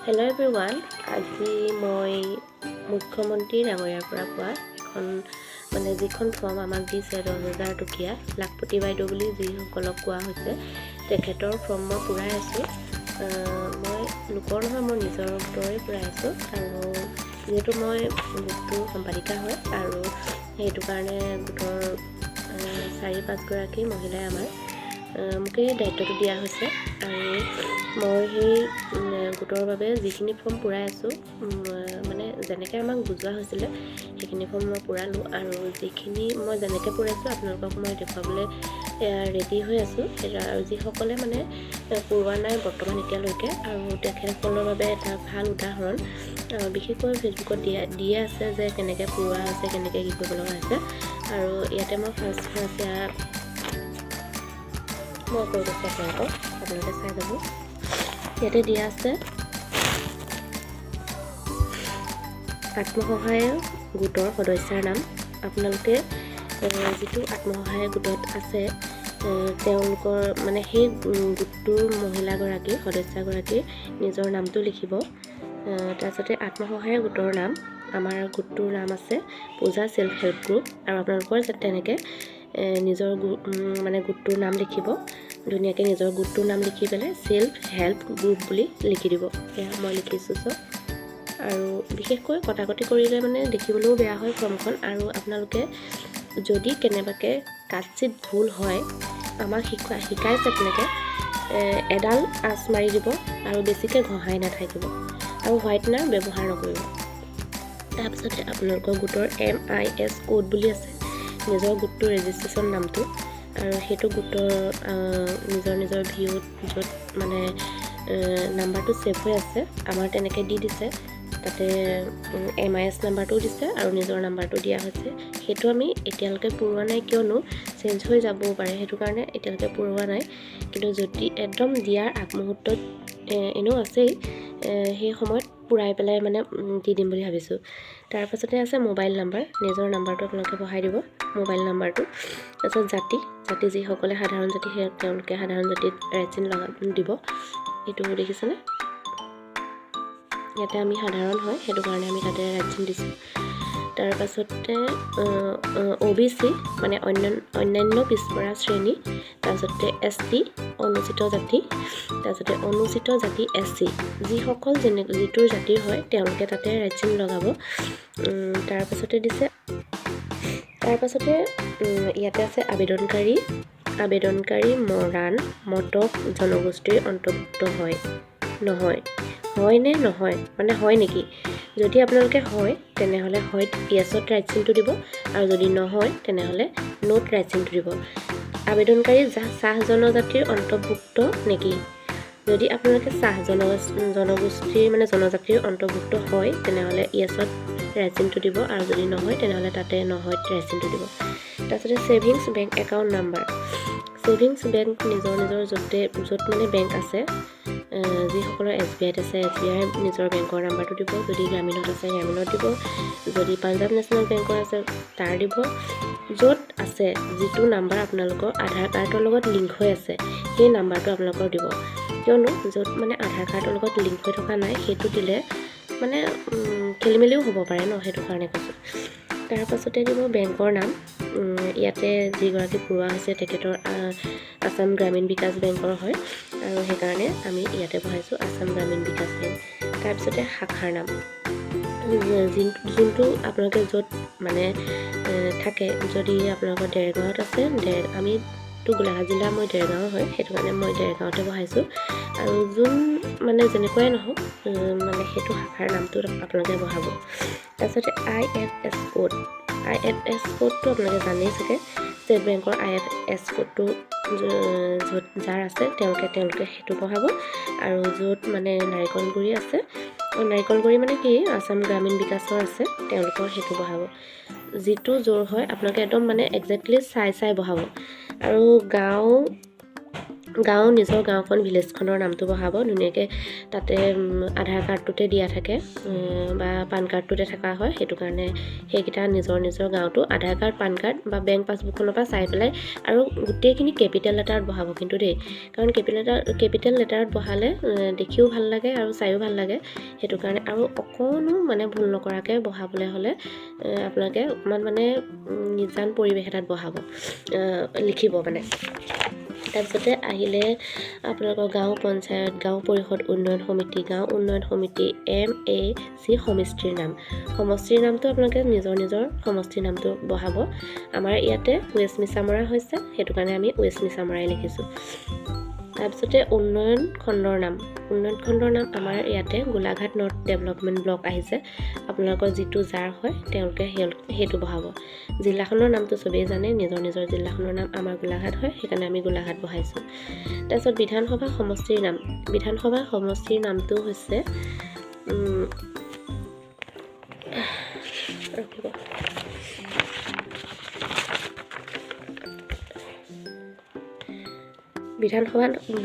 Hello' everyone, আজি মই মুখ্যমন্ত্ৰী ডাঙৰীয়াৰ পৰা পোৱা এখন মানে যিখন ফৰ্ম আমাক দিছে 10,000 টকীয়া লাখপতি বাইদেউ বুলি যিসকলক কোৱা হৈছে, তেখেতৰ ফৰ্ম মই পূৰাই আছোঁ। মই লোকৰ নহয়, মই নিজৰ গোটৰে পূৰাই আছোঁ। আৰু যিহেতু মই গোটটোৰ সম্পাদিকা হয় আৰু সেইটো কাৰণে গোটৰ চাৰি পাঁচগৰাকী মহিলাই আমাৰ মোকেই দায়িত্বটো দিয়া হৈছে। আৰু মই সেই গোটৰ বাবে যিখিনি ফৰ্ম পূৰাই আছোঁ, মানে যেনেকৈ আমাক বুজোৱা হৈছিলে সেইখিনি ফৰ্ম মই পূৰালোঁ। আৰু যিখিনি মই যেনেকৈ পূৰাইছোঁ, আপোনালোকক মই দেখুৱাবলৈ ৰেডি হৈ আছোঁ। আৰু যিসকলে মানে পূৰোৱা নাই বৰ্তমান এতিয়ালৈকে আৰু তেখেতসকলৰ বাবে এটা ভাল উদাহৰণ, বিশেষকৈ ফেচবুকত দিয়ে আছে যে কেনেকৈ পূৰোৱা হৈছে, কেনেকৈ কি কৰিব লগা হৈছে। আৰু ইয়াতে মই ফাৰ্ষ্ট ফাৰ্ষ্ট এয়া মই কৈ গৈছোঁ আপোনালোকক, আপোনালোকে চাই যাব। ইয়াতে দিয়া আছে আত্মসহায়ক গোটৰ সদস্যাৰ নাম। আপোনালোকে যিটো আত্মসহায়ক গোটত আছে, তেওঁলোকৰ মানে সেই গোটটোৰ মহিলাগৰাকী, সদস্যাগৰাকীৰ নিজৰ নামটো লিখিব। তাৰপিছতে আত্মসহায়ক গোটৰ নাম, আমাৰ গোটটোৰ নাম আছে পূজা চেল্ফ হেল্প গ্ৰুপ। আৰু আপোনালোকৰ তেনেকৈ নিজৰ মানে গোটটোৰ নাম লিখিব ধুনীয়াকৈ। নিজৰ গোটটোৰ নাম লিখি পেলাই চেল্ফ হেল্প গ্ৰুপ বুলি লিখি দিব। এয়া মই লিখিছোঁ চব। আৰু বিশেষকৈ কটাকটি কৰিলে মানে দেখিবলৈও বেয়া হয় ফৰ্মখন। আৰু আপোনালোকে যদি কেনেবাকৈ কাটচিত ভুল হয়, আমাক শিকাইছে তেনেকৈ এডাল আঁচ মাৰি দিব আৰু বেছিকৈ ঘঁহাই নাথাকিব আৰু হোৱাইটনাৰ ব্যৱহাৰ নকৰিব। তাৰপিছতে আপোনালোকৰ গোটৰ এমআইএছ কোড বুলি আছে, নিজৰ গোটটোৰ ৰেজিষ্ট্ৰেশ্যন নামটো আৰু সেইটো গোটৰ নিজৰ নিজৰ ভিউত য'ত মানে নাম্বাৰটো ছেভ হৈ আছে, আমাৰ তেনেকৈ দি দিছে। তাতে এমআইএছ নাম্বাৰটোও দিছে আৰু নিজৰ নাম্বাৰটো দিয়া হৈছে। সেইটো আমি এতিয়ালৈকে পূৰোৱা নাই, কিয়নো চেঞ্জ হৈ যাবও পাৰে, সেইটো কাৰণে এতিয়ালৈকে পূৰোৱা নাই। কিন্তু যদি একদম দিয়াৰ আগমুহূৰ্তত এনেও আছেই, সেই সময়ত পূৰাই পেলাই মানে দি দিম বুলি ভাবিছোঁ। তাৰপাছতে আছে মোবাইল নাম্বাৰ, নিজৰ নাম্বাৰটো আপোনালোকে বহাই দিব, মোবাইল নাম্বাৰটো। তাৰপিছত জাতি, জাতি যিসকলে সাধাৰণ জাতি, সেই তেওঁলোকে সাধাৰণ জাতিত ৰাইট চিন লগা দিব। এইটো দেখিছেনে? ইয়াতে আমি সাধাৰণ হয়, সেইটো কাৰণে আমি তাতে ৰাইট চিন দিছোঁ। তাৰপাছতে অ'বিচি মানে অন্যান্য পিছপৰা শ্ৰেণী, তাৰপিছতে এছটি অনুসূচিত জাতি, তাৰপিছতে অনুসূচিত জাতি এছচি, যিসকল যেনে যিটোৰ জাতিৰ হয় তেওঁলোকে তাতে ৰাইট চিন লগাব। তাৰপাছতে দিছে, তাৰপাছতে ইয়াতে আছে আবেদনকাৰী মৰাণ মটক জনগোষ্ঠীৰ অন্তৰ্ভুক্ত হয় নহয়, হয় নে নহয়, মানে হয় নেকি? যদি আপোনালোকে হয়, তেনেহ'লে হয় য়েছত ৰাইট চিনটো দিব আৰু যদি নহয় তেনেহ'লে ন'ত ৰাইট চিনটো দিব। আবেদনকাৰী চাহ জনজাতিৰ অন্তৰ্ভুক্ত নেকি? যদি আপোনালোকে চাহ জনগোষ্ঠীৰ মানে জনজাতিৰ অন্তৰ্ভুক্ত হয়, তেনেহ'লে য়েছত ৰাইট চিনটো দিব আৰু যদি নহয় তেনেহ'লে তাতে নহয়ত ৰাইট চিনটো দিব। তাৰপিছতে savings bank account number, savings bank নিজৰ নিজৰ য'তে য'ত মানে বেংক আছে, যিসকলৰ এছবিআইত আছে, এছবিআইৰ নিজৰ বেংকৰ নাম্বাৰটো দিব। যদি গ্ৰামীণত আছে, গ্ৰামীণত দিব। যদি পাঞ্জাৱ নেশ্যনেল বেংকৰ আছে, তাৰ দিব। য'ত আছে, যিটো নাম্বাৰ আপোনালোকৰ আধাৰ কাৰ্ডৰ লগত লিংক হৈ আছে, সেই নাম্বাৰটো আপোনালোকৰ দিব। কিয়নো য'ত মানে আধাৰ কাৰ্ডৰ লগত লিংক হৈ থকা নাই, সেইটো দিলে মানে খেলি মেলিও হ'ব পাৰে ন, সেইটো কাৰণে কৈছোঁ। তাৰপাছতে দিব বেংকৰ নাম। ইয়াতে যিগৰাকী পূৰোৱা হৈছে, তেখেতৰ আছাম গ্ৰামীণ বিকাশ বেংকৰ হয় আৰু সেইকাৰণে আমি ইয়াতে বহাইছোঁ আছাম গ্ৰামীণ বিকাশ বেংক। তাৰপিছতে শাখাৰ নাম, যোনটো আপোনালোকে য'ত মানে থাকে, যদি আপোনালোকৰ দেৰগাঁৱত আছে, আমিতো গোলাঘাট জিলা, মই দেৰগাঁৱৰ হয়, সেইটো কাৰণে মই দেৰগাঁৱতে বহাইছোঁ। আৰু যোন মানে যেনেকুৱাই নহওক, মানে সেইটো শাখাৰ নামটো আপোনালোকে বহাব। তাৰপিছতে আইএফএছ কোড, আইএফএছ কোডটো আপোনালোকে জানেই চাগে। ষ্টেট বেংকৰ আইএফএছ কোডটো য'ত যাৰ আছে, তেওঁলোকে সেইটো বহাব। আৰু য'ত মানে নাৰিকলগুৰি আছে, নাৰিকলগুৰি মানে কি আছাম গ্ৰামীণ বিকাশৰ আছে, তেওঁলোকৰ সেইটো বহাব। যিটো য'ৰ হয়, আপোনালোকে একদম মানে একজেক্টলি চাই চাই বহাব। আৰু গাঁও গাঁও, নিজৰ গাঁওখন, ভিলেজখনৰ নামটো বহাব ধুনীয়াকৈ। তাতে আধাৰ কাৰ্ডটোতে দিয়া থাকে বা পান কাৰ্ডটোতে থকা হয়, সেইটো কাৰণে সেইকেইটা নিজৰ নিজৰ গাঁৱটো আধাৰ কাৰ্ড, পান কাৰ্ড বা বেংক পাছবুকখনৰ পৰা চাই পেলাই আৰু গোটেইখিনি কেপিটেল লেটাৰত বহাব কিন্তু দেই, কাৰণ কেপিটেল লেটাৰত বহালে দেখিও ভাল লাগে আৰু চায়ো ভাল লাগে, সেইটো কাৰণে। আৰু অকণো মানে ভুল নকৰাকৈ বহাবলৈ হ'লে আপোনালোকে অকণমান মানে নিজান পৰিৱেশ এটাত বহাব, লিখিব মানে। তাৰপিছতে আহিলে আপোনালোকৰ গাঁও পঞ্চায়ত, গাঁও পৰিষদ উন্নয়ন সমিতি, গাঁও উন্নয়ন সমিতি, MAC সমষ্টিৰ নাম। সমষ্টিৰ নামটো আপোনালোকে নিজৰ নিজৰ সমষ্টিৰ নামটো বহাব। আমাৰ ইয়াতে ৱেষ্ট মিছামৰা হৈছে, সেইটো কাৰণে আমি ৱেষ্ট মিছামৰাই লিখিছোঁ। তাৰপিছতে উন্নয়ন খণ্ডৰ নাম, উন্নয়ন খণ্ডৰ নাম আমাৰ ইয়াতে গোলাঘাট নৰ্থ ডেভেলপমেণ্ট ব্লক আহিছে। আপোনালোকৰ যিটো যাৰ হয় তেওঁলোকে সেইটো বহাব। জিলাখনৰ নামটো চবেই জানে, নিজৰ নিজৰ জিলাখনৰ নাম। আমাৰ গোলাঘাট হয়, সেইকাৰণে আমি গোলাঘাট বহাইছোঁ। তাৰপিছত বিধানসভা সমষ্টিৰ নাম, বিধানসভা সমষ্টিৰ নামটো হৈছে, ৰখিব,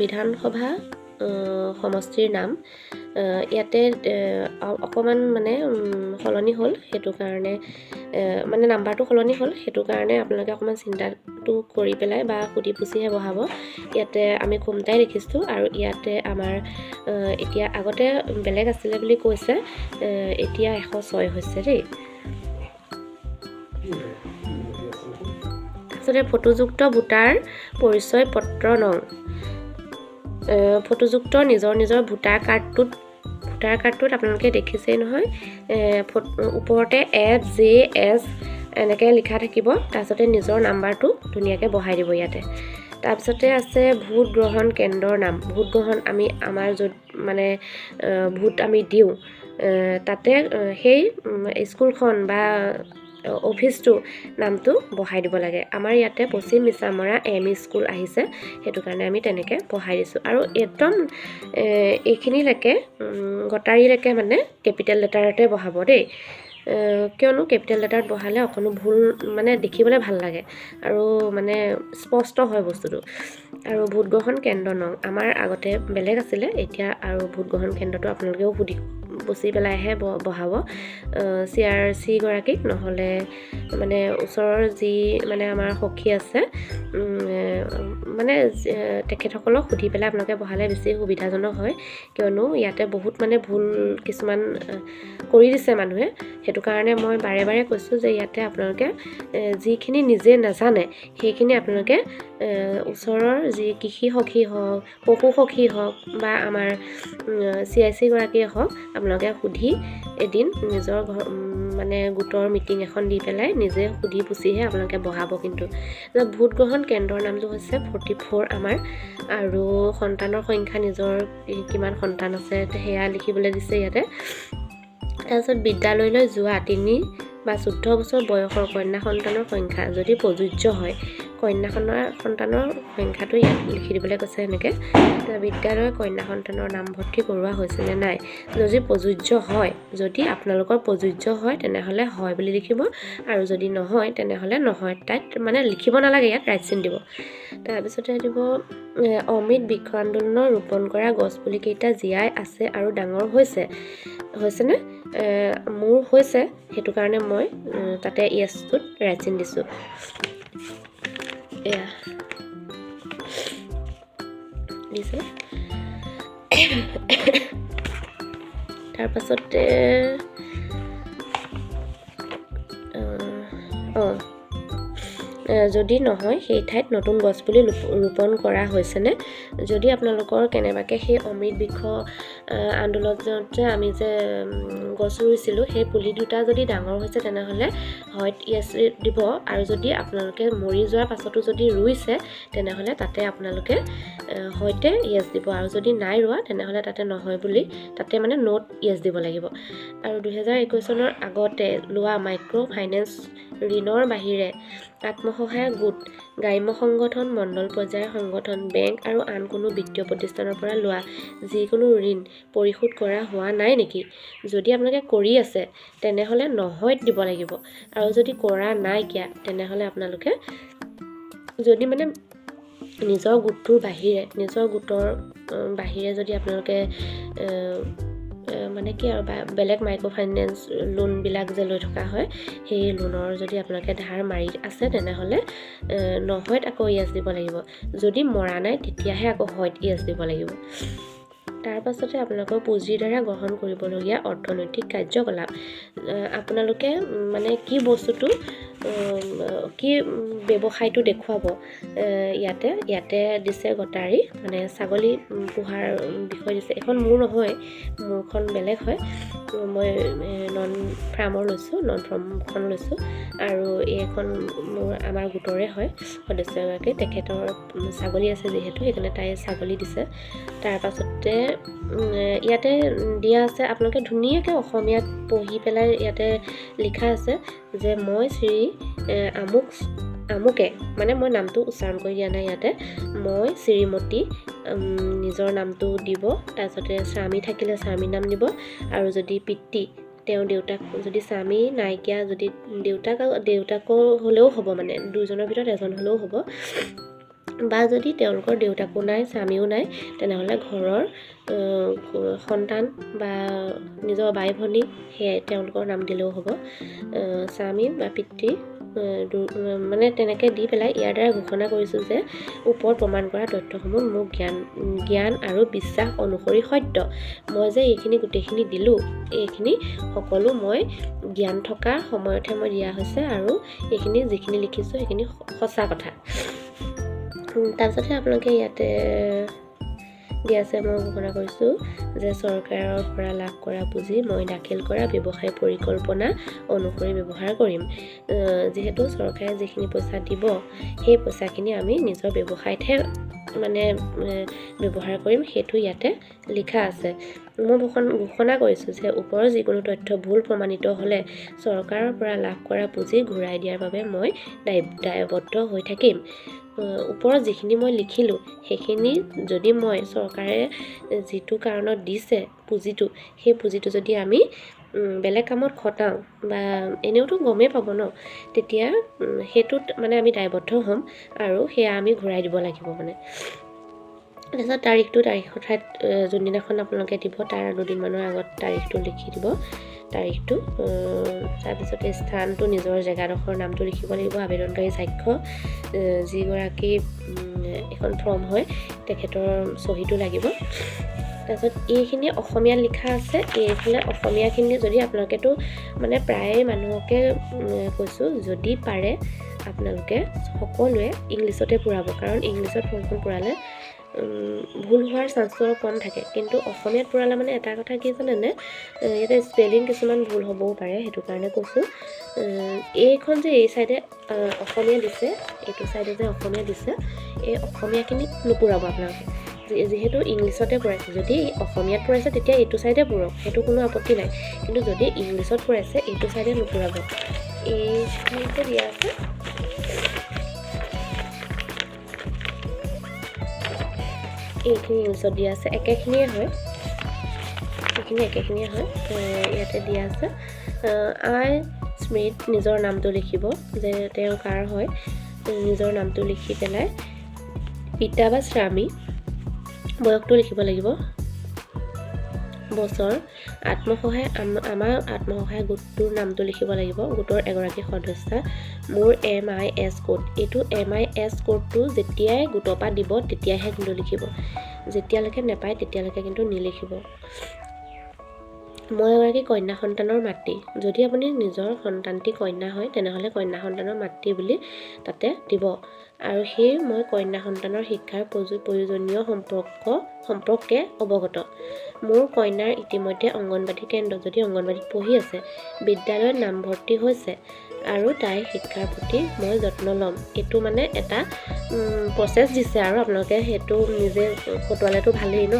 বিধানসভা সমষ্টিৰ নাম ইয়াতে অকণমান মানে সলনি হ'ল, সেইটো কাৰণে মানে নাম্বাৰটো সলনি হ'ল, সেইটো কাৰণে আপোনালোকে অকণমান চিন্তাটো কৰি পেলাই বা সুধি পুছিহে বহাব। ইয়াতে আমি খুমটাই লিখিছোঁ আৰু ইয়াতে আমাৰ এতিয়া আগতে বেলেগ আছিলে বুলি কৈছে, এতিয়া 106 হৈছে দেই। তাৰপিছতে ফটোযুক্ত ভোটাৰ পৰিচয় পত্ৰ নং, ফটোযুক্ত নিজৰ নিজৰ ভোটাৰ কাৰ্ডটোত আপোনালোকে দেখিছেই নহয়, ওপৰতে FJS এনেকৈ লিখা থাকিব। তাৰপিছতে নিজৰ নাম্বাৰটো ধুনীয়াকৈ বহাই দিব ইয়াতে। তাৰপিছতে আছে ভোট গ্ৰহণ কেন্দ্ৰৰ নাম। ভোট গ্ৰহণ আমি আমাৰ য'ত মানে ভোট আমি দিওঁ, তাতে সেই স্কুলখন বা অফিচটো নামটো বহাই দিব লাগে। আমাৰ ইয়াতে পশ্চিম মিছামৰা ME school আহিছে, সেইটো কাৰণে আমি তেনেকৈ বহাই দিছোঁ। আৰু একদম এইখিনিলৈকে গটাৰীলৈকে মানে কেপিটেল লেটাৰতে বহাব দেই, কিয়নো কেপিটেল লেটাৰত বহালে অকণো ভুল মানে দেখিবলৈ ভাল লাগে আৰু মানে স্পষ্ট হয় বস্তুটো। আৰু ভোটগ্ৰহণ কেন্দ্ৰ নং আমাৰ আগতে বেলেগ আছিলে, এতিয়া আৰু ভোটগ্ৰহণ কেন্দ্ৰটো আপোনালোকেও সুধি পুছি পেলাইহে বহাব CRC গৰাকীক, নহ'লে মানে ওচৰৰ যি মানে আমাৰ সখী আছে, মানে তেখেতসকলক সুধি পেলাই আপোনালোকে বহালে বেছি সুবিধাজনক হয়, কিয়নো ইয়াতে বহুত মানে ভুল কিছুমান কৰি দিছে মানুহে। সেইটো কাৰণে মই বাৰে বাৰে কৈছোঁ যে ইয়াতে আপোনালোকে যিখিনি নিজে নাজানে সেইখিনি আপোনালোকে ওচৰৰ যি কৃষি সখী হওক, পশু সখী হওক বা আমাৰ CIC গৰাকীয়ে হওক, আপোনালোকে সুধি এদিন নিজৰ ঘৰ মানে গোটৰ মিটিং এখন দি পেলাই নিজে সুধি পুছিহে আপোনালোকে বহাব। কিন্তু ভোট গ্ৰহণ কেন্দ্ৰৰ নামটো হৈছে 44 আমাৰ। আৰু সন্তানৰ সংখ্যা নিজৰ কিমান সন্তান আছে সেয়া লিখিবলৈ দিছে ইয়াতে। তাৰপিছত বিদ্যালয়লৈ যোৱা 3 বা 14 বছৰ বয়সৰ কন্যা সন্তানৰ সংখ্যা যদি প্ৰযোজ্য হয়, কন্যা সন্তানৰ সংখ্যাটো ইয়াত লিখি দিবলৈ কৈছে এনেকৈ। বিদ্যালয়ৰ কন্যা সন্তানৰ নামভৰ্তি কৰোৱা হৈছেনে নাই, যদি প্ৰযোজ্য হয়, যদি আপোনালোকৰ প্ৰযোজ্য হয় তেনেহ'লে হয় বুলি লিখিব, আৰু যদি নহয় তেনেহ'লে নহয়, তাত মানে লিখিব নালাগে, ইয়াত ৰাইট চিন দিব। তাৰপিছতে দিব অমৃত বৃক্ষ আন্দোলনৰ ৰোপণ কৰা গছপুলিকেইটা জীয়াই আছে আৰু ডাঙৰ হৈছে, হৈছেনে? মোৰ হৈছে, সেইটো কাৰণে মই তাতে য়েছটোত ৰাইট চিন দিছোঁ। এয়া দিছে। তাৰপাছতে যদি নহয় সেই ঠাইত নতুন গছপুলি ৰোপণ কৰা হৈছেনে? যদি আপোনালোকৰ কেনেবাকৈ সেই অমৃত বৃক্ষ আন্দোলনত যে আমি যে গছ ৰুইছিলোঁ, সেই পুলি দুটা যদি ডাঙৰ হৈছে তেনেহ'লে হয় য়েছ দিব, আৰু যদি আপোনালোকে মৰি যোৱাৰ পাছতো যদি ৰুইছে তেনেহ'লে তাতে আপোনালোকে হয়তে য়েছ দিব, আৰু যদি নাই ৰোৱা তেনেহ'লে তাতে নহয় বুলি তাতে মানে নোট য়েছ দিব লাগিব। আৰু 2021 চনৰ আগতে লোৱা মাইক্ৰ' ফাইনেন্স ঋণৰ বাহিৰে আত্মসহায়ক গোট, গ্ৰাম্য সংগঠন, মণ্ডল পৰ্যায়ৰ সংগঠন, বেংক আৰু আন কোনো বিত্তীয় প্ৰতিষ্ঠানৰ পৰা লোৱা যিকোনো ঋণ পৰিশোধ কৰা হোৱা নাই নেকি? যদি আপোনালোকে কৰি আছে তেনেহ'লে নহয় দিব লাগিব, আৰু যদি কৰা নাইকিয়া তেনেহ'লে আপোনালোকে যদি মানে নিজৰ গোটটোৰ বাহিৰে, নিজৰ গোটৰ বাহিৰে যদি আপোনালোকে মানে কি আৰু বেলেগ মাইক্ৰ' ফাইনেন্স লোনবিলাক যে লৈ থকা হয়, সেই লোনৰ যদি আপোনালোকে ধাৰ মাৰি আছে, তেনেহ'লে নহয়ত আকৌ য়েছ দিব লাগিব। যদি মৰা নাই, তেতিয়াহে আকৌ হয়ত য়েছ দিব লাগিব। তাৰ পাছতে আপোনালোকৰ পুঁজিৰ দ্বাৰা গ্ৰহণ কৰিবলগীয়া অৰ্থনৈতিক কাৰ্যকলাপ, আপোনালোকে মানে কি বস্তুটো, কি ব্যৱসায়টো দেখুৱাব। ইয়াতে দিছে গটাৰী, মানে ছাগলী পোহাৰ বিষয় দিছে। এইখন মোৰ নহয়, মোৰখন বেলেগ হয়। মই নন ফাৰ্মৰ লৈছোঁ, নন ফাৰ্মখন লৈছোঁ আৰু এইখন মোৰ আমাৰ গোটৰে হয় সদস্য এগৰাকী। তেখেতৰ ছাগলী আছে যিহেতু, সেইকাৰণে তাই ছাগলী দিছে। তাৰপাছতে ইয়াতে দিয়া আছে, আপোনালোকে ধুনীয়াকৈ অসমীয়াত পঢ়ি পেলাই ইয়াতে লিখা আছে যে মই শ্ৰী আমুক আমুকে, মানে মই নামটো উচ্চাৰণ কৰি দিয়া নাই ইয়াতে, মই শ্ৰীমতী, নিজৰ নামটো দিব। তাৰপিছতে স্বামী থাকিলে স্বামীৰ নাম দিব আৰু যদি পিতৃ, তেওঁৰ দেউতাক, যদি স্বামী নাইকিয়া, যদি দেউতাক, দেউতাকৰ হ'লেও হ'ব, মানে দুজনৰ ভিতৰত এজন হ'লেও হ'ব। বা যদি তেওঁলোকৰ দেউতাকো নাই, স্বামীও নাই, তেনেহ'লে ঘৰৰ সন্তান বা নিজৰ বাই ভনী, সেয়াই তেওঁলোকৰ নাম দিলেও হ'ব। স্বামী বা পিতৃ, মানে তেনেকৈ দি পেলাই ইয়াৰ দ্বাৰা ঘোষণা কৰিছোঁ যে ওপৰত প্ৰমাণ কৰা তথ্যসমূহ মোৰ জ্ঞান আৰু বিশ্বাস অনুসৰি সত্য। মই যে এইখিনি গোটেইখিনি দিলোঁ, এইখিনি সকলো মই জ্ঞান থকা সময়তহে মই দিয়া হৈছে আৰু এইখিনি যিখিনি লিখিছোঁ সেইখিনি সঁচা কথা। তাৰপিছতে আপোনালোকে ইয়াতে দিয়া আছে, মই ঘোষণা কৰিছোঁ যে চৰকাৰৰ পৰা লাভ কৰা পুঁজি মই দাখিল কৰা ব্যৱসায় পৰিকল্পনা অনুসৰি ব্যৱহাৰ কৰিম। যিহেতু চৰকাৰে যিখিনি পইচা দিব, সেই পইচাখিনি আমি নিজৰ ব্যৱসায়তহে মানে ব্যৱহাৰ কৰিম, সেইটো ইয়াতে লিখা আছে। মই ঘোষণা কৰিছোঁ যে ওপৰৰ যিকোনো তথ্য ভুল প্ৰমাণিত হ'লে চৰকাৰৰ পৰা লাভ কৰা পুঁজি ঘূৰাই দিয়াৰ বাবে মই দায়বদ্ধ হৈ থাকিম। ওপৰত যিখিনি মই লিখিলোঁ, সেইখিনি যদি মই চৰকাৰে যিটো কাৰণত দিছে পুঁজিটো, সেই পুঁজিটো যদি আমি বেলেগ কামত খটাওঁ বা এনেওতো গমেই পাব ন, তেতিয়া সেইটোত মানে আমি দায়বদ্ধ হ'ম আৰু সেয়া আমি ঘূৰাই দিব লাগিব মানে। তাৰপিছত তাৰিখটো, তাৰিখৰ ঠাইত যোনদিনাখন আপোনালোকে দিব তাৰ দুদিনমানৰ আগত তাৰিখটো লিখি দিব, তাৰিখটো। তাৰপিছতে স্থানটো, নিজৰ জেগাডোখৰ নামটো লিখিব লাগিব। আবেদনকাৰী স্বাক্ষৰ, যিগৰাকী এখন ফৰ্ম হয় তেখেতৰ চহীটো লাগিব। তাৰপিছত এইখিনি অসমীয়াত লিখা আছে, এইফালে অসমীয়াখিনি যদি আপোনালোকেতো মানে প্ৰায়ে মানুহকে কৈছোঁ, যদি পাৰে আপোনালোকে সকলোৱে ইংলিছতে পূৰাব, কাৰণ ইংলিছত ফৰ্মখন পূৰালে ভুল হোৱাৰ চান্সটো অলপ কম থাকে। কিন্তু অসমীয়াত পূৰালে মানে এটা কথা কি জানেনে, ইয়াতে স্পেলিং কিছুমান ভুল হ'বও পাৰে, সেইটো কাৰণে কৈছোঁ। এইখন যে এই চাইডে অসমীয়া দিছে, এইটো চাইডে যে অসমীয়া দিছে, এই অসমীয়াখিনিত নুপূৰাব আপোনালোকে, যিহেতু ইংলিছতে পূৰাইছে। যদি অসমীয়াত পূৰাইছে তেতিয়া এইটো চাইডে পূৰক, সেইটো কোনো আপত্তি নাই, কিন্তু যদি ইংলিছত পূৰাইছে এইটো চাইডে নুপূৰাব। এইখিনিতে দিয়া আছে। এইখিনি ইংলিছত দিয়া আছে, একেখিনিয়ে হয়, এইখিনি একেখিনিয়ে হয়। ইয়াতে দিয়া আছে আই স্মৃত, নিজৰ নামটো লিখিব যে তেওঁ কাৰ হয়, নিজৰ নামটো লিখি পেলাই পিতা বা স্বামী, বয়সটো লিখিব লাগিব, বছৰ, আত্মসহায়, আমাৰ আত্মসহায়ক গোটটোৰ নামটো লিখিব লাগিব, গোটৰ এগৰাকী সদস্যা, মোৰ MIS code, এইটো MIS কোডটো যেতিয়াই গোটৰ পৰা দিব তেতিয়াহে কিন্তু লিখিব, যেতিয়ালৈকে নাপায় তেতিয়ালৈকে কিন্তু নিলিখিব। মই এগৰাকী কন্যা সন্তানৰ মাতৃ, যদি আপুনি নিজৰ সন্তানটি কন্যা হয় তেনেহ'লে কন্যা সন্তানৰ মাতৃ বুলি তাতে দিব। আৰু সেই মই কন্যা সন্তানৰ শিক্ষাৰ প্ৰয়োজনীয় সম্পৰ্কে অৱগত। মোৰ কন্যাৰ ইতিমধ্যে অংগনবাদী কেন্দ্ৰ, যদি অংগনবাদীত পঢ়ি আছে, বিদ্যালয়ত নামভৰ্তি হৈছে আৰু তাইৰ শিক্ষাৰ প্ৰতি মই যত্ন ল'ম। এইটো মানে এটা প্ৰচেছ দিছে আৰু আপোনালোকে সেইটো নিজে খটোৱালেতো ভালেই ন।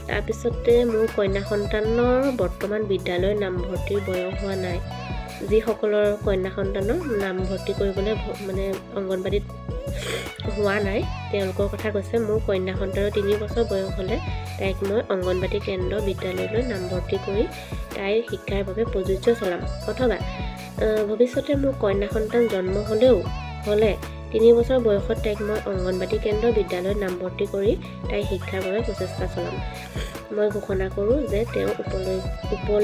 তাৰপিছতে মোৰ কন্যা সন্তানৰ বৰ্তমান বিদ্যালয়ত নামভৰ্তিৰ বয়স হোৱা নাই, যিসকলৰ কন্যা সন্তানৰ নামভৰ্তি কৰিবলৈ মানে অংগনবাদীত হোৱা নাই তেওঁলোকৰ কথা কৈছে। মোৰ কন্যা সন্তানৰ 3 বছৰ বয়স হ'লে তাইক মই অংগনবাদী কেন্দ্ৰ বিদ্যালয়লৈ নামভৰ্তি কৰি তাইৰ শিক্ষাৰ বাবে প্ৰযোজ্য চলাম, অথবা ভৱিষ্যতে মোৰ কন্যা সন্তান জন্ম হ'লে 3 বছৰ বয়সত তাইক মই অংগনবাদী কেন্দ্ৰ বিদ্যালয়ত নামভৰ্তি কৰি তাইৰ শিক্ষাৰ বাবে প্ৰচেষ্টা চলাম। মই ঘোষণা কৰোঁ যে তেওঁ উপলৈ উপল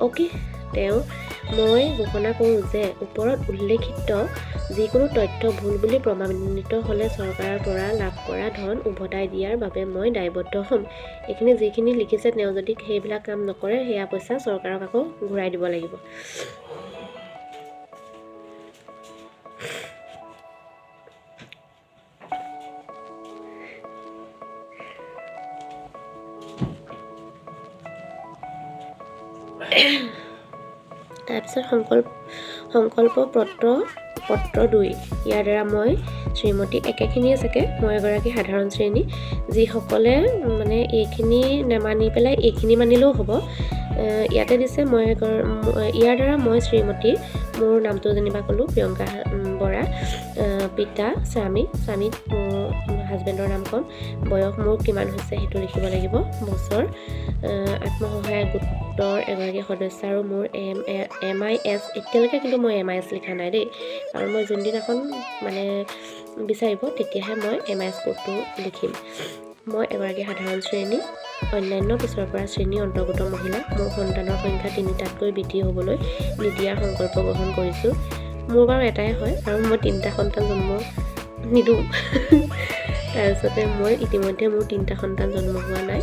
অ'কে তেওঁ মই ঘোষণা কৰোঁ যে ওপৰত উল্লেখিত যিকোনো তথ্য ভুল বুলি প্ৰমাণিত হ'লে চৰকাৰৰ পৰা লাভ কৰা ধন উভতাই দিয়াৰ বাবে মই দায়বদ্ধ হ'ম। এইখিনি যিখিনি লিখিছে, তেওঁ যদি সেইবিলাক কাম নকৰে, সেয়া পইচা চৰকাৰক আকৌ ঘূৰাই দিব লাগিব। তাৰপিছত সংকল্প পত্ৰ, পত্ৰ 2। ইয়াৰ দ্বাৰা মই শ্ৰীমতী, একেখিনিয়ে চাগে, মই এগৰাকী সাধাৰণ শ্ৰেণী, যিসকলে মানে এইখিনি নেমানি পেলাই এইখিনি মানিলেও হ'ব। ইয়াতে দিছে, মই ইয়াৰ দ্বাৰা মই শ্ৰীমতী, মোৰ নামটো যেনিবা ক'লোঁ প্ৰিয়ংকা বৰা, পিতা স্বামী, স্বামীক মোৰ হাজবেণ্ডৰ নাম ক'ম, বয়স মোৰ কিমান হৈছে সেইটো লিখিব লাগিব, বছৰ, আত্মসহায়ক গোটৰ এগৰাকী সদস্য আৰু মোৰ এম I S. এতিয়ালৈকে কিন্তু মই এম I S লিখা নাই দেই, কাৰণ মই যোনদিনাখন মানে বিচাৰিব তেতিয়াহে মই এম I S কোডটো লিখিম। মই এগৰাকী সাধাৰণ শ্ৰেণী, অন্যান্য পিছৰ পৰা শ্ৰেণীৰ অন্তৰ্গত মহিলা। মোৰ সন্তানৰ সংখ্যা তিনিটাতকৈ বৃদ্ধি হ'বলৈ নিদিয়াৰ সংকল্প গ্ৰহণ কৰিছোঁ। মোৰ বাৰু এটাই হয় আৰু মই তিনিটা সন্তান জন্ম নিদিওঁ। তাৰপিছতে মই ইতিমধ্যে মোৰ তিনিটা সন্তান জন্ম হোৱা নাই।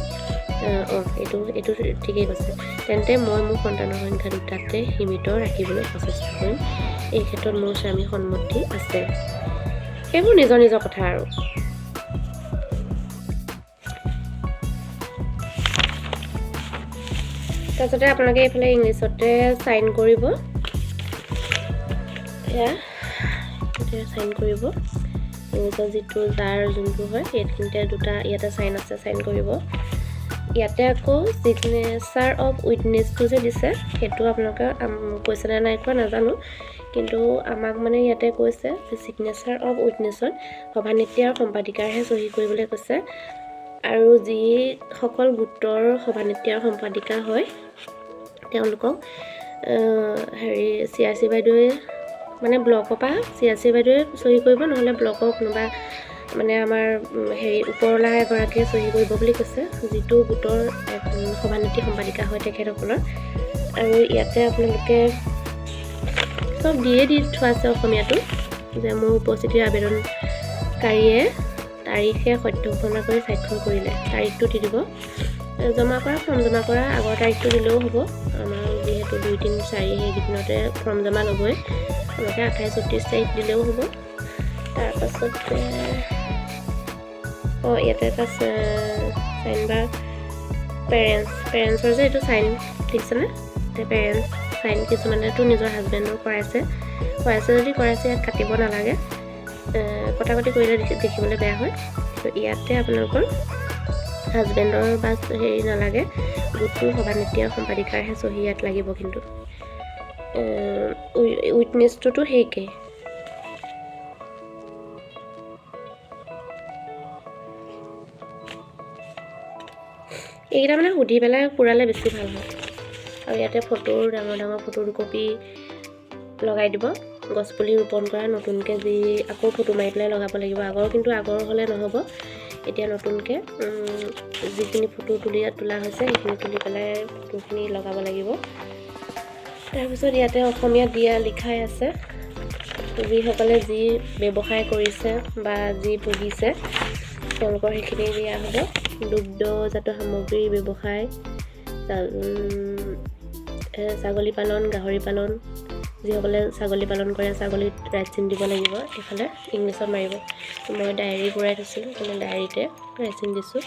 অঁ, এইটো ঠিকেই কৈছে। তেন্তে মই মোৰ সন্তানৰ সংখ্যা দুটাতে সীমিত ৰাখিবলৈ প্ৰচেষ্টা কৰিম। এই ক্ষেত্ৰত মোৰ স্বামীৰ সন্মতি আছে। সেইবোৰ নিজৰ নিজৰ কথা আৰু। তাৰপিছতে আপোনালোকে এইফালে ইংলিছতে চাইন কৰিব। এয়া এতিয়া চাইন কৰিব ইংলিছত, যিটো যাৰ যোনটো হয় সেইখিনিতে দুটা ইয়াতে চাইন আছে, চাইন কৰিব। ইয়াতে আকৌ চিগনেচাৰ অফ উইটনেছটো যে দিছে, সেইটো আপোনালোকে কৈছেনে নাই কোৱা নাজানো, কিন্তু আমাক মানে ইয়াতে কৈছে যে চিগনেচাৰ অফ উইটনেছত সভানেত্ৰী আৰু সম্পাদিকাৰহে চহী কৰিবলৈ কৈছে। আৰু যিসকল গোটৰ সভানেত্ৰী আৰু সম্পাদিকা হয়, তেওঁলোকক হেৰি চি আৰ চি বাইদেৱে, মানে ব্লকৰ পৰা চি আৰ চি বাইদেৱে চহী কৰিব, নহ'লে ব্লকৰ কোনোবা মানে আমাৰ হেৰি ওপৰলা এগৰাকীয়ে চহী কৰিব বুলি কৈছে, যিটো গোটৰ সভানেত্ৰী সম্পাদিকা হয় তেখেতসকলৰ। আৰু ইয়াতে আপোনালোকে চব দিয়ে দি থোৱা আছে অসমীয়াটো যে মোৰ উপস্থিতিৰ আবেদনকাৰীয়ে তাৰিখে সত্য ঘোষণা কৰি স্বাক্ষৰ কৰিলে, তাৰিখটো দি দিব। জমা কৰা, ফৰ্ম জমা কৰা আগৰ তাৰিখটো দিলেও হ'ব। আমাৰ যিহেতু 2, 3, 4 সেইকেইদিনতে ফৰ্ম জমা ল'বই, আপোনালোকে 28, 29 তাৰিখ দিলেও হ'ব। তাৰপাছতে অঁ, ইয়াতে এটা চাইন বা পেৰেণ্টছ, পেৰেণ্টছৰ যে এইটো চাইন দেখিছেনে? পেৰেণ্টছ চাইন কিছুমানেতো নিজৰ হাজবেণ্ডৰ কৰাইছে। কৰাইছে যদি কৰাইছে, ইয়াত কাটিব নালাগে। কটা কটি কৰিলে দেখিবলৈ বেয়া হয়। তো ইয়াতে আপোনালোকৰ হাজবেণ্ডৰ বা হেৰি নালাগে, গোটটোৰ সভানেত্ৰী আৰু সম্পাদিকাৰহে চহী ইয়াত লাগিব। কিন্তু উইটনেছটোতো সেইকেই। এইকেইটা মানে সুধি পেলাই পূৰালে বেছি ভাল হয়। আৰু ইয়াতে ফটোৰ, ডাঙৰ ডাঙৰ ফটো দুকপি লগাই দিব। গছপুলি ৰোপণ কৰা নতুনকৈ যি আকৌ ফটো মাৰি পেলাই লগাব লাগিব আগৰ, কিন্তু আগৰ হ'লে নহ'ব। এতিয়া নতুনকৈ যিখিনি ফটো তুলি তোলা হৈছে, সেইখিনি তুলি পেলাই ফটোখিনি লগাব লাগিব। তাৰপিছত ইয়াতে অসমীয়াত দিয়া লিখাই আছে, যিসকলে যি ব্যৱসায় কৰিছে বা যি পুহিছে তেওঁলোকৰ সেইখিনি দিয়া হ'ব। দুগ্ধজাত সামগ্ৰীৰ ব্যৱসায়, ছাগলী পালন, গাহৰি পালন, যিসকলে ছাগলী পালন কৰে ছাগলীত ৰাইট চিন দিব লাগিব। এইফালে ইংলিছত মাৰিব। মই ডায়েৰী পূৰাই থৈছিলোঁ, সেইকাৰণে ডায়েৰীতে ৰাইট চিন দিছোঁ।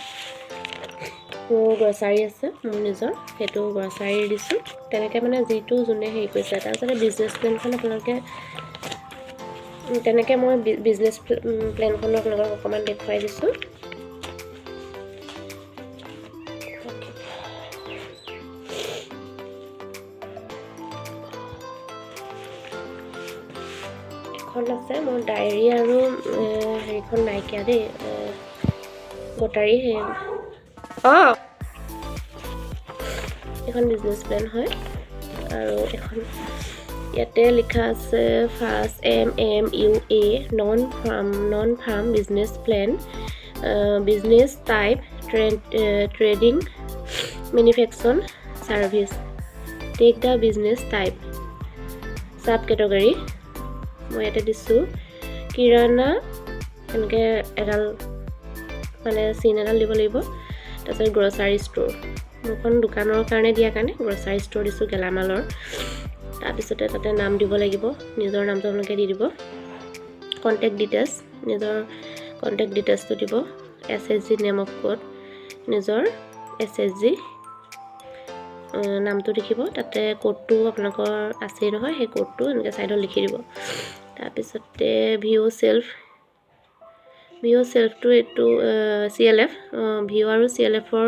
মোৰ গ্ৰছাৰী আছে মোৰ নিজৰ, সেইটো গ্ৰছাৰী দিছোঁ। তেনেকৈ মানে যিটো যোনে হেৰি কৰিছে। তাৰপিছতে বিজনেছ প্লেনখন আপোনালোকে তেনেকৈ, মই বিজনেছ প্লেনখনো আপোনালোকক অকণমান দেখুৱাই দিছোঁ। এখন আছে মোৰ ডায়েৰী আৰু হেৰিখন নাইকিয়া দেই, গটাৰী সেই। অঁ, এখন বিজনেছ প্লেন হয় আৰু এখন ইয়াতে লিখা আছে first MMUA non farm business plan, business type trading, manufacturing service. Take the business type, sub category মই ইয়াতে দিছোঁ কিৰাণা। এনেকৈ এডাল মানে চিন এডাল দিব লাগিব। তাৰপিছত গ্ৰ'চাৰী ষ্ট'ৰ, মোৰখন দোকানৰ কাৰণে দিয়াৰ কাৰণে গ্ৰ'চাৰী ষ্ট'ৰ দিছোঁ, গেলামালৰ। তাৰপিছতে তাতে নাম দিব লাগিব, নিজৰ নামটো আপোনালোকে দি দিব। কণ্টেক্ট ডিটেইলছ, নিজৰ কণ্টেক্ট ডিটেইলছটো দিব। SHG name of code, নিজৰ এছএইচজি নামটো লিখিব। তাতে ক'ডটো আপোনালোকৰ আছেই নহয়, সেই ক'ডটো এনেকৈ ছাইডত লিখি দিব। তাৰপিছতে ভিঅ' চেল্ফ, ভিঅ' চেল্ফটো এইটো চিএলএফ, ভিঅ' আৰু চিএলএফৰ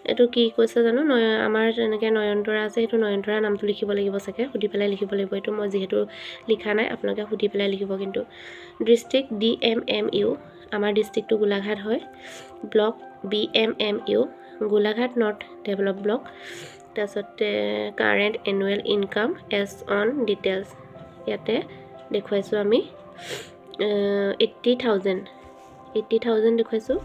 এইটো কি কৈছে জানো? নয়, আমাৰ তেনেকৈ নয়নতৰা আছে, সেইটো নয়নতৰা নামটো লিখিব লাগিব চাগে, সুধি পেলাই লিখিব লাগিব। এইটো মই যিহেতু লিখা নাই, আপোনালোকে সুধি পেলাই লিখিব। কিন্তু ডিষ্ট্ৰিক্ট ডিএমএমইউ, আমাৰ ডিষ্ট্ৰিক্টটো গোলাঘাট হয়। Block BMMU, Golaghat north develop block. তাৰপিছতে current annual income as on details, ইয়াতে দেখুৱাইছোঁ আমি 80,000, 80,000 দেখুৱাইছোঁ।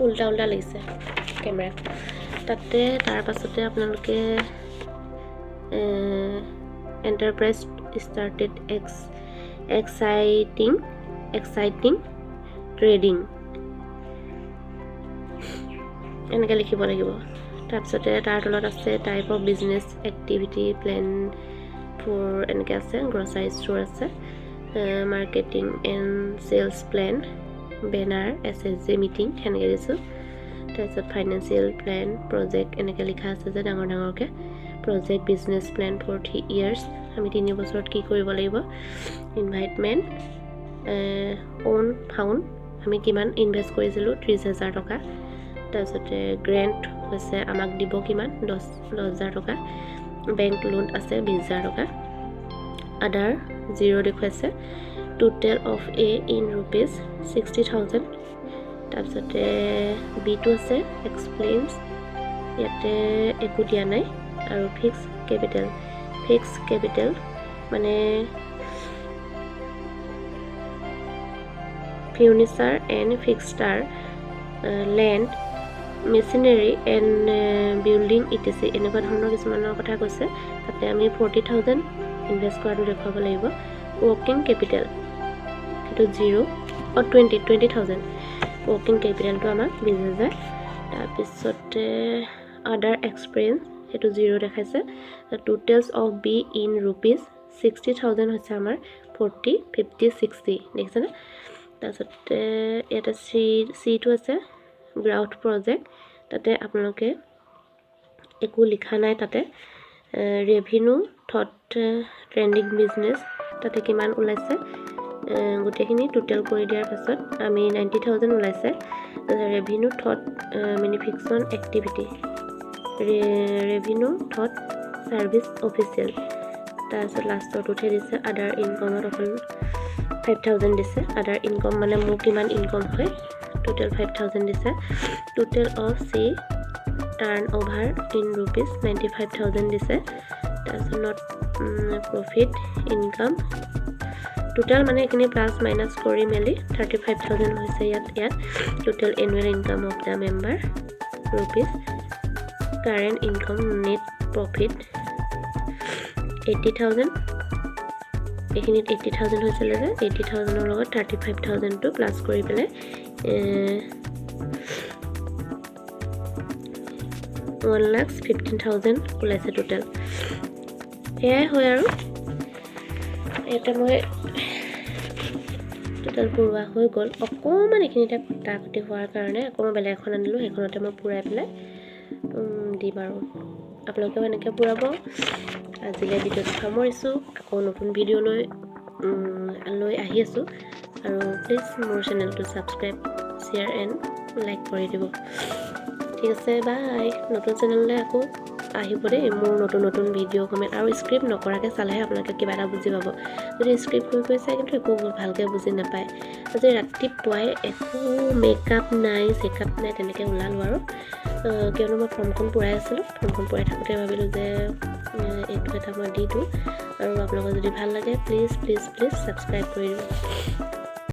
উল্টা উল্টা লাগিছে কেমেৰাত তাতে। তাৰ পাছতে আপোনালোকে enterprise started exciting trading এনেকৈ লিখিব লাগিব। তাৰপিছতে তাৰ তলত আছে type of business activity plan for, এনেকৈ আছে গ্ৰ'চাৰী ষ্ট'ৰ আছে, marketing and sales plan, banner, SHG meeting সেনেকৈ দিছোঁ। তাৰপিছত ফাইনেন্সিয়েল প্লেন প্ৰজেক্ট এনেকৈ লিখা আছে যে ডাঙৰ ডাঙৰকৈ, project business plan for 3 years, আমি 3 বছৰত কি কৰিব লাগিব। ইনভেষ্টমেণ্ট অ'ন ফাণ্ড, আমি কিমান ইনভেষ্ট কৰিছিলোঁ, 30,000 টকা। তাৰপিছতে গ্ৰেণ্ট হৈছে আমাক দিব কিমান, 10,000 টকা। বেংক লোন আছে 20,000 টকা। আদাৰ জিৰ' দেখুৱাইছে। Total of A in rupees 60,000। তাৰপিছতে বিটো আছে এক্সপ্লেইনছ, ইয়াতে একো দিয়া নাই। আৰু ফিক্স কেপিটেল, ফিক্স কেপিটেল মানে furniture and fixture, land, machinery and building etc এনেকুৱা ধৰণৰ কিছুমানৰ কথা কৈছে। তাতে আমি 40,000 ইনভেষ্ট কৰাটো দেখুৱাব লাগিব। ৱৰ্কিং কেপিটেল সেইটো জিৰ', অঁ, 20,000। ৱৰ্কিং কেপিটেলটো আমাক 20,000। তাৰপিছতে আদাৰ এক্সপেঞ্চ, সেইটো জিৰ' দেখাইছে। Totals of B in rupees 60,000 হৈছে আমাৰ 40, 50, 60, দেখিছেনে? তাৰপিছতে ইয়াতে চিটো আছে গ্ৰ'থ প্ৰজেক্ট, তাতে আপোনালোকে একো লিখা নাই। তাতে ৰেভিনিউ থ্ৰু ট্ৰেডিং বিজনেছ, তাতে কিমান ওলাইছে গোটেইখিনি টোটেল কৰি দিয়াৰ পাছত আমি 90,000 ওলাইছে। Revenue through manufacturing activity, revenue through service official। তাৰপিছত লাষ্টৰটোতহে দিছে আদাৰ ইনকমত অকল 5,000 দিছে। আদাৰ ইনকম মানে মোৰ কিমান ইনকম হয়, টোটেল 5,000 দিছে। Total of C turn over in rupees 95,000 দিছে। তাৰপিছত not profit income total মানে এইখিনি প্লাছ মাইনাছ কৰি মেলি 35,000 হৈছে। ইয়াত total annual income of the member rupees, current income, net profit 80,000। এইখিনিত 80,000 হৈছিলে যে, 80,000ৰ লগত 35,000টো প্লাছ কৰি পেলাই 1,15,000 ওলাইছে টোটেল। সেয়াই হয়। আৰু ইয়াতে মই টোটেল পূৰোৱা হৈ গ'ল। অকণমান এইখিনিতে কটা কটি হোৱাৰ কাৰণে আকৌ মই বেলেগ এখন আনিলোঁ, সেইখনতে মই পূৰাই পেলাই দিম। আৰু আপোনালোকেও এনেকৈ পূৰাব। আজিলৈ ভিডিঅ'টো সামৰিছোঁ। আকৌ নতুন ভিডিঅ' লৈ আহি আছোঁ। আৰু প্লিজ মোৰ চেনেলটো ছাবস্ক্ৰাইব, শ্বেয়াৰ এণ্ড লাইক কৰি দিব। ঠিক আছে, বাই। নতুন চেনেললৈ আকৌ আহিব দেই মোৰ নতুন নতুন ভিডিঅ' কমেণ্ট। আৰু স্কিপ নকৰাকৈ চালেহে আপোনালোকে কিবা এটা বুজি পাব। যদি স্কিপ কৰি কৰি চাই কিন্তু একো ভালকৈ বুজি নাপায়। আজি ৰাতিপুৱাই একো মেকআপ নাই, চেকআপ নাই, তেনেকৈ ওলালোঁ আৰু। কিয়নো মই ফৰ্মখন পূৰাই আছিলোঁ। ফৰ্মখন পূৰাই থাকোঁতে ভাবিলোঁ যে এইটো এটা মই দি দিওঁ আৰু আপোনালোকৰ যদি ভাল লাগে, প্লিজ প্লিজ প্লিজ ছাবস্ক্ৰাইব কৰি দিব।